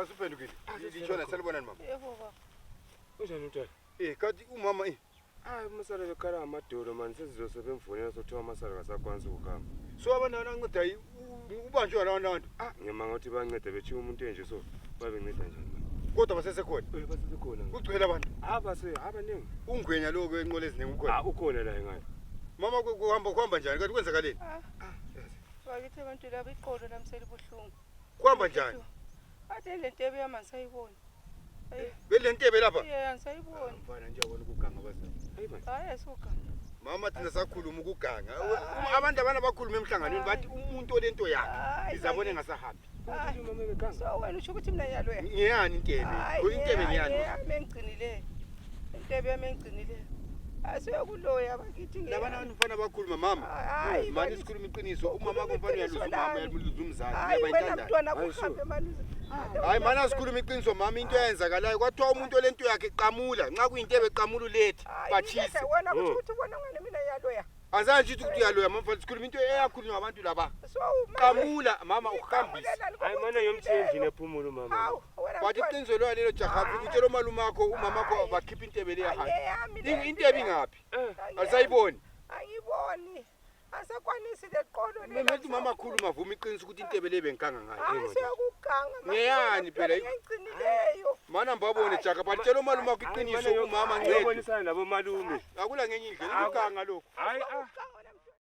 Kasuphendukile. Litshona salibonani mama. Yebo baba. Unjani mntwana? Eh kathi umama eh Hayi umasala bekhala ngamadolo mani sezizose bemfonela sothiwa amasala kasakwanisi ukuhamba. So abantu abanceda ubanjwe nalabo bantu. Ah ngiyamanga ukuthi banceda betshiya umuntu enje so babenceda njani mani? Kodwa basesekhona. Eh basesekhona. Kugcwele abantu. Ah base abaningi. Ungwenya lo kwenqola eziningi ukhona. Ah ukhona la ngayo. Mama kuhamba kuhamba njani kathi kwenzakaleni? Ah. Bakithi abantu laba iqolo lami selibuhlungu. Kuhamba njani? Ade le ntebe yami angisayiboni. Bele ntebe lapha? Yeah, angisayiboni. Mfana nje yabona ukuganga bazali. Hayi mani. Hayi asukuganga. Mama thina sakhuluma ukuganga. Abantu abana bakhuluma emhlanganweni bathi umuntu olento yakhe Hayi, izabone bakithi. ngasahambi. Hayi. Umama bekanga. So wena usho ukuthi mina ngiyaloya. Ngiyani intebe? Hayi, Intebe ngiyani? Yami engigcinileyo. Intebe yami engigcinileyo. Asiyokuloya bakithi ngeyami. Labana abantu mfana bakhuluma mama. Hayi, Mani bakithi. sikhuluma iqiniso. Umama wakho mfana Ukhuluma uyaluza iqiniso umama lami. uyaluza umzali. Hayi Uyaba wena intandane. mntwana Hayi, kuhambe maluze. Hayi mana sikhuluma iqiniso mama into eyenzakalayo kwathiwa umuntu olento yakhe qamula nxa kuyintebe qamula ulethe batshise. Wena kusho ukuthi ubona ngani mina ngiyaloya. Azange nje ukuthi uyaloya mama mfana sikhuluma into eyakhulunywa ngabantu laba. So Qamula mama uhambise. Hayi mana ngiyomthiya endlini ephumula umama. Hawu wena Bathi mntwana. iqiniso loya lelo jaha fika utshela umalume wakho umama wakho bakhipha intebe leya hayi. Ayeyami le. Intebe ingaphi? Eh. Alisayiboni. Angiboni. Asakwanisi leqolo lela. Manje umama akhuluma vuma iqiniso ukuthi intebe le bengikanga ngayo. Hayi siyokuganga. Ngeyani phela? Ngigcinileyo. Mana mbabone jaha batshela umalume wakho iqiniso umama ncede. Ubonisana nabo malume. Akula ngenye indlela ukuganga lokho. Hayi ah. Ukuganga wena.